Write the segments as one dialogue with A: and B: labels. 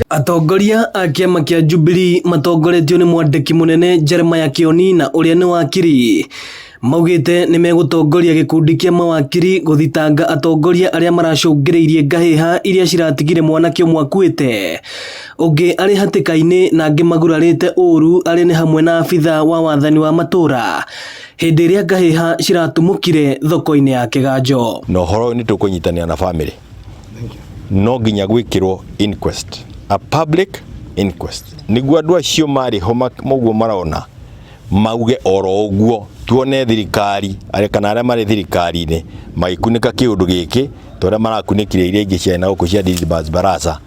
A: Atongoria a kĩama kĩa Jubilee matongoretio nĩ mwandĩki mũnene Jeremiah Kĩoni na ũrĩa nĩ wakiri maugĩte nĩ megũtongoria gĩkundi kĩa mawakiri gũthitanga atongoria arĩa maracũngĩrĩirie ngahĩha iria ciratigire mwanake ũmwe akuĩte ũngĩ arĩ hatĩka-inĩ na angĩ magurarĩte ũru arĩa nĩ hamwe na abithaa wa wathani wa matũra hĩndĩ ĩrĩa ngahĩha ciratumũkire thoko-inĩ ya Kĩganjo.
B: Na ũhoro ũyũ nĩ tũkũnyitanĩra na family no nginya gwĩkĩrwo inquest, a public inquest, nĩguo andũ acio marĩ ho ũguo marona mauge oro ũguo, tuone thirikari kana arĩa marĩ thirikari-inĩ magĩkunĩka kĩũndũ gĩkĩ ta ũrĩa marakunĩkire iria ingĩ ciarĩ na gũkũ cia Didmus Barasa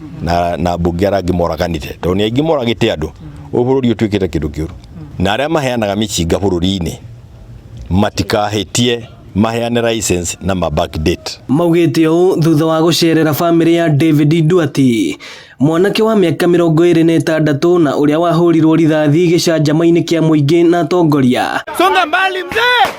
B: na mbunge arĩa angĩ moraganire, tondũ nĩ aingĩ moragĩte andũ. Ũyũ bũrũri ũtuĩkĩte kĩndũ kĩũru, na arĩa maheanaga mĩcinga bũrũri-inĩ matikahĩtie maheane license na ma backdate.
A: Maugĩte ũũ thutha wa gũcerera famĩlĩ ya David Nduati, mwanake wa mĩaka 26 na ũrĩa wahũrirwo rithathi gĩcanjama-inĩ kĩa mũingĩ na atongoria.
C: Songa mbali mzee!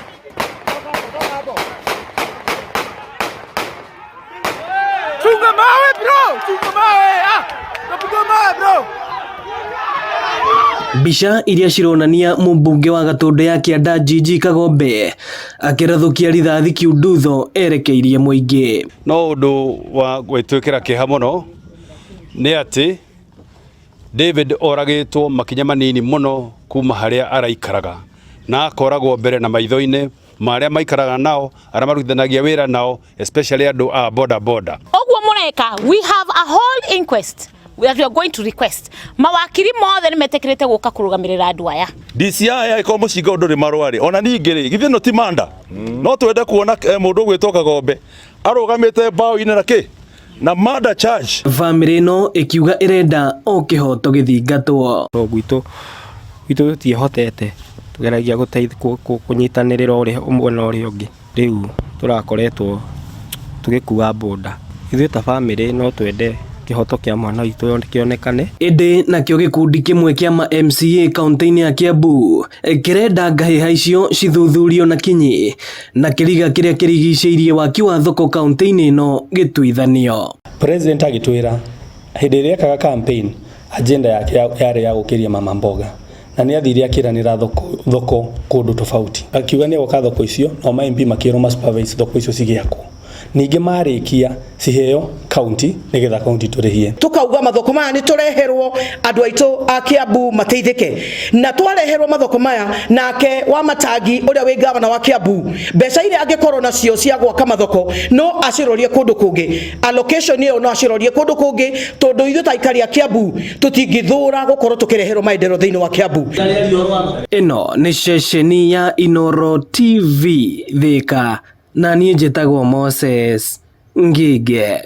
C: Chunga mawe bro! Chunga mawe! Ah! Napiga mawe bro!
A: Mbica iria cironania mũmbunge wa Gatũndũ ya Kĩanda Gigi Kagombe akĩrathũkia rithathi kiundutho erekeirie mũingĩ.
D: No ũndũ wa gwĩtwĩkĩra kĩeha mũno nĩ atĩ David oragĩtwo makinya manini mũno kuma harĩa araikaraga, na akoragwo mbere na maitho-inĩ ma arĩa maikaraga nao, arĩa marutithanagia wĩra nao, especially andũ a boda boda.
E: Ũguo mũreka, we have a whole inquest that we are going to request. Mawakiri mothe nĩ metĩkĩrĩte gũka kũrũgamĩrĩra andũ aya.
F: DCI angĩkorwo mũcinga ũyũ ndũrĩ marũa rĩ, ona ningĩ rĩ, githĩ ĩno ti manda? No twende kuona mũndũ ũgwĩtwo Kagombe arũgamĩte mbaũ-inĩ na kĩ na murder charge.
A: Bamĩrĩ ĩno ĩkiuga ĩrenda o kĩhoto gĩthingatwo.
G: Gwitũ gwitũ tũtiĩhotete, tũgeragia kũnyitanĩrĩra ũrĩa ũmwe na ũrĩa ũngĩ. Rĩu tũrakoretwo tũgĩkua bũnda. Ithuĩ ta bamĩrĩ no twende kĩhoto kĩa mwana witũ kĩonekane.
A: Ĩndĩ nakĩo gĩkundi kĩmwe kĩa ma MCA kaunti-inĩ ya Kiambu kĩrenda ngahĩha icio cithuthurio na kinyi na kĩriga kĩrĩa kĩrigicĩirie waki wa thoko kaunti-inĩ ĩno gĩtuithanio.
H: President agĩtwĩra hĩndĩ ĩrĩa ekaga campaign, agenda yake yarĩ ya gũkĩria mama mboga, na nĩ athire akĩranĩra thoko, thoko kũndũ tofauti, akiuga nĩ egwaka thoko icio, nao ma MP makĩrwo ma supervise thoko icio cigĩakwo, ningĩ marĩkia ciheo county nĩgetha county tũrĩhie.
I: Tukauga mathoko maya nĩ tũreherwo andũ aitũ a Kiambu mateithĩke, na twareherwo mathoko maya nake wa Matangi ũrĩa wĩ gavana wa Kiambu, mbeca iria angĩkorwo nacio cia gwaka mathoko no acirorie kũndũ kũngĩ, allocation ĩyo no acirorie kũndũ kũngĩ, tondũ ithuĩ ta aikari a Kiambu tũtingĩthũra gũkorwo tũkĩreherwo maendeleo thĩinĩ wa Kiambu.
A: Ĩno nĩ ceceni ya Inooro TV Thika, na niĩ njĩtagwo Moses Ngige.